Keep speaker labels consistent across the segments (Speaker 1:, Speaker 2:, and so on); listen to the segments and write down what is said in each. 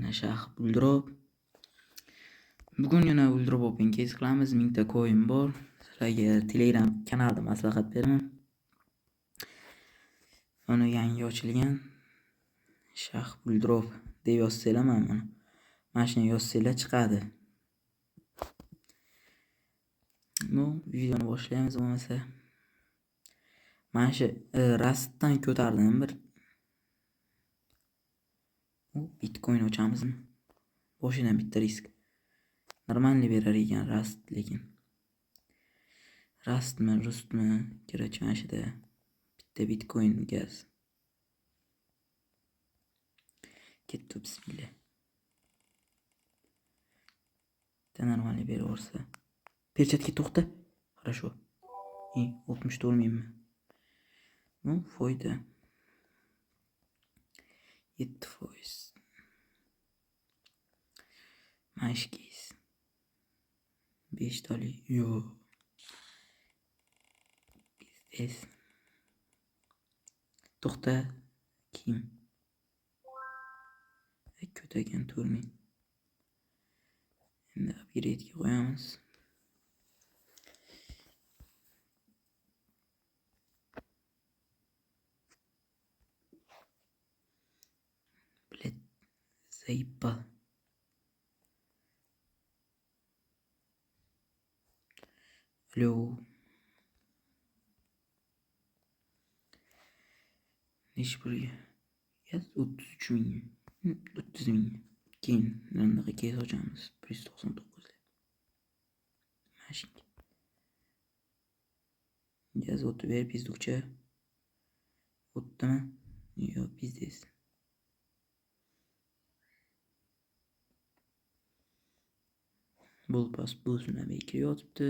Speaker 1: Yana Shah Buldrop. Bugun yana Buldrop Open Case qilamiz. 1000 ta coin bor. Sizlarga Telegram kanalda maslahat beraman. Mana yangi ochilgan Shah Buldrop deb yozsanglar mana buni. Mana shuni yozsanglar chiqadi. Ну, videoni boshlaymiz bo'lmasa. Mana shu Rustdan ko'tardim bir. Bitcoin ochamizmi? Boshidan bitta risk. Normalniy berar ekan Rust lekin. Rustmi, Rustmi, короче, mana shuda bitta Bitcoin gaz. Ketdi, bismillah. Bitta normalniy berib yuborsa. Perchatka to'xta. Хорошо. И 64 mingmi? Ну, foyda. 7%. Mana shu keys. 5 tali. Yo'q. Pizdes. To'xta. Kiyim. Ko'tagan 4000. Endi upgrade'ga qo'yamiz. Блядь, заебал. Alo. Nechi pulga? Gaz 33 ming. 30 ming. Keyin bunaqa keys ochamiz. 199 lik. Mana shunga. Gaz o'tib ber, pizdukcha. O'tdimi? Yo'q, pizdes. Bo'l pas bo'lsin, bekor yotibdi.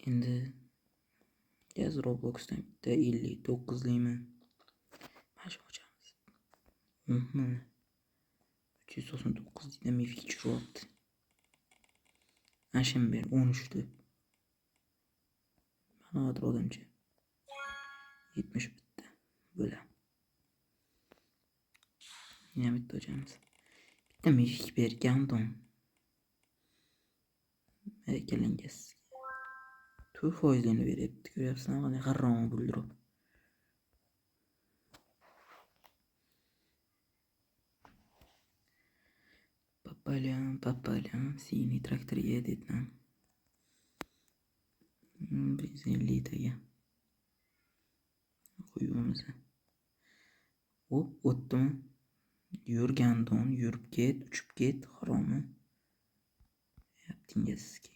Speaker 1: Endi gaz Robloxdan bitta 59 likmi? Mana shu ochamiz. 399 deydi, mifik tushyapti. Mana shuni ber, 13 deb. Mana odamcha. 71 ta bo'ladi. Yana bitta ochamiz. Bitta mifik ber, gandon. Kelingiz. 4%ni beryapti. Ko'ryapsizlarmi? Qanday harom buldirib. По полям, по полям, синий трактор едет нам. 150 taga. Qo'yib Hop, o'tdimi? Yur gandon, yurib ket, uchib ket, haromi. Yaptingizki.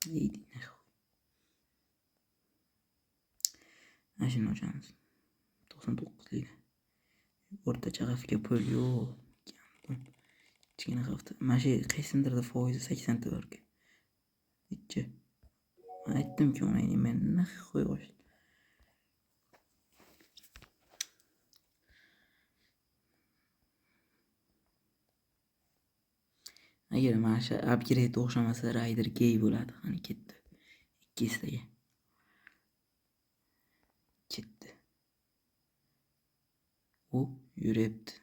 Speaker 1: Иди нахуй. Mana shuni ochamiz. 99 lik. O'rtacha xavfga pul yo'q. Kichkina xavfda. Mana shu qaysindirda foizi 84 ga. Necha? Aytdim-ku, onangni men нахуй och. Agar mana shu upgrade o'xshamasa Raider gay bo'ladi. Qani ketdi. Ikkisiga. Ketdi. U yuryapti.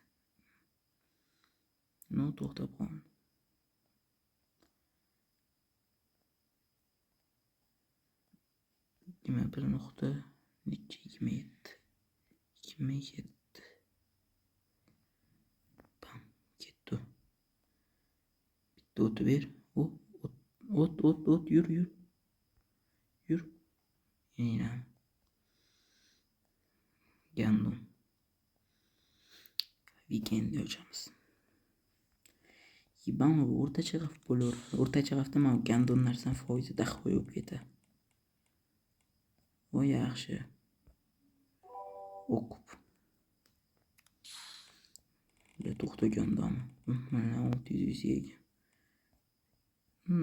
Speaker 1: Ну, to'xtab qoldi. Yigirma bir nuqta nechi 27. 27. Bam, ketdi. Bitta o'tib ber. O, o't, o't, o't, yur, yur. Yur. Yana. Gandom. Weekendni ochamiz. Ебаный o'rtacha xavf bo'laveradi. O'rtacha xavfda mana gandon narsani foizi dahoy bo'lib ketadi. O yaxshi. O'qib. To'xtagandami? Mana 600 ekan.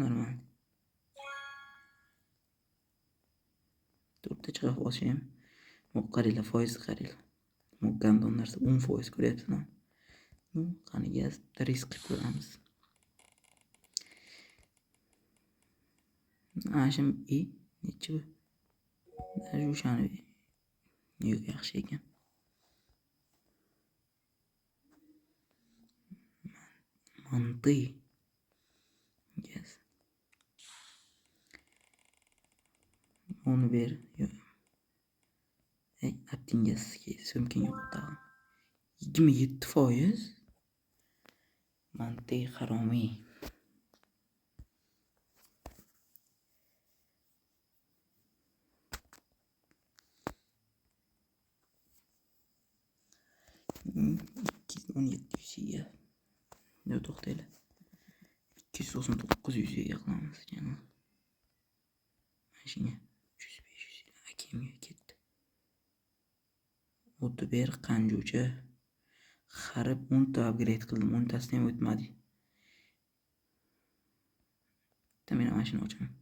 Speaker 1: Normal. To'rtta chiqib olsam, qaranglar, foizni qaranglar. Gandon narsa 10% ko'ryapsizlarmi? Ну, qani gaz, bitta risk qilib ko'ramiz. Mana shu i nechi bu? Даже o'shani yo'q, yaxshi ekan. Manti. Yes. Uni ber. Yo'q. Ey, aptinga so'mkang yo'q tag'in. 27%. Manti haromiy. 217 yuziga. Yo'q, to'xtanglar. 299 yuziga qilamiz yana. Mana shunga 300 500 akimga ketdi. O'tib ber qanjucha. Harib 10 ta upgrade qildim, 10 tasini ham o'tmadi. Bitta men mana shuni ochaman.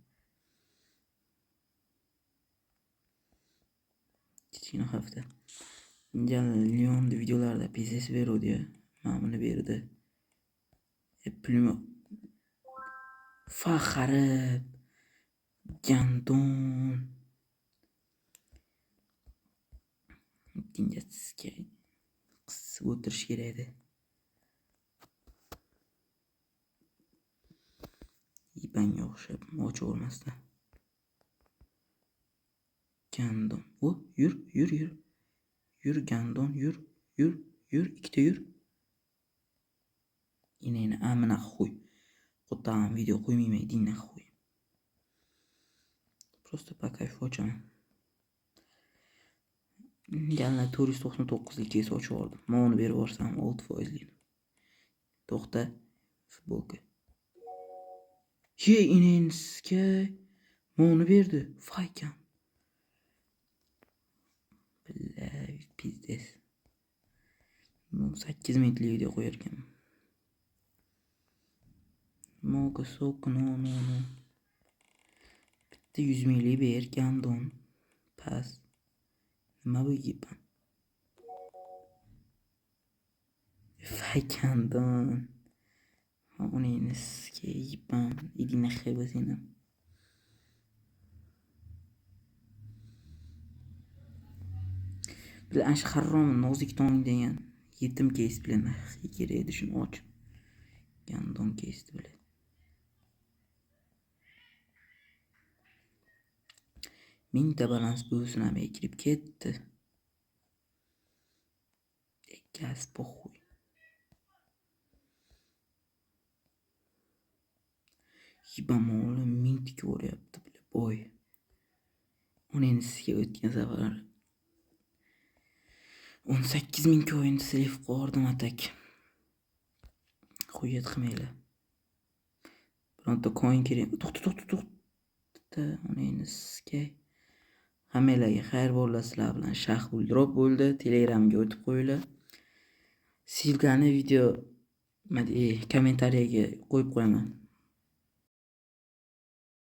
Speaker 1: Kichkina hafta. Leon videolarda pizes beruvdi. Mana buni berdi. Pulim Faxarib. Gandon. Dinga qisib o'tirish kerak edi. Ipanga o'xshab ochavermasdan. Gandon. O, yur, yur, yur. Yur gandon, yur, yur, yur, ikkita yur. Inangni amina qo'y. Qo'tag'im video qo'ymayman, dinna qo'y. Просто по кайфу ochaman. Yana 499 lik kes ochib yubordim. Men uni berib yuborsam 6%lik. To'xta, futbolka. Ye inenske. Uni berdi. Faykan. Billa, pizdes. 8 minutlik video qo'yar ekanman. Moka sok no no no. Bitta 100 minglik ber gandon. Pas. Nima bu yepan? Faykandon. Uni yepan. Иди нахер seni. Bilan ana shu harrom nozik tong degan yetim keys bilan kerak edi shuni och. Gandon keysdi bilan. Mingta balans buvisini ham kirib ketdi. Gaz poxuy. Yibamoli mingta ko'ryapti bilan boy. Uni sizga o'tgan safar 18 ming coin slif qo'yardim atak. Xuyat qilmanglar. Bironta coin kerak. To'xta, to'xta, to'xta. Uni sizga hammanglarga xayr bo'lsin, sizlar bilan Shah Drop bo'ldi. Telegramga o'tib qo'yinglar. Ссылкani video kommentariyaga qo'yib qo'yaman.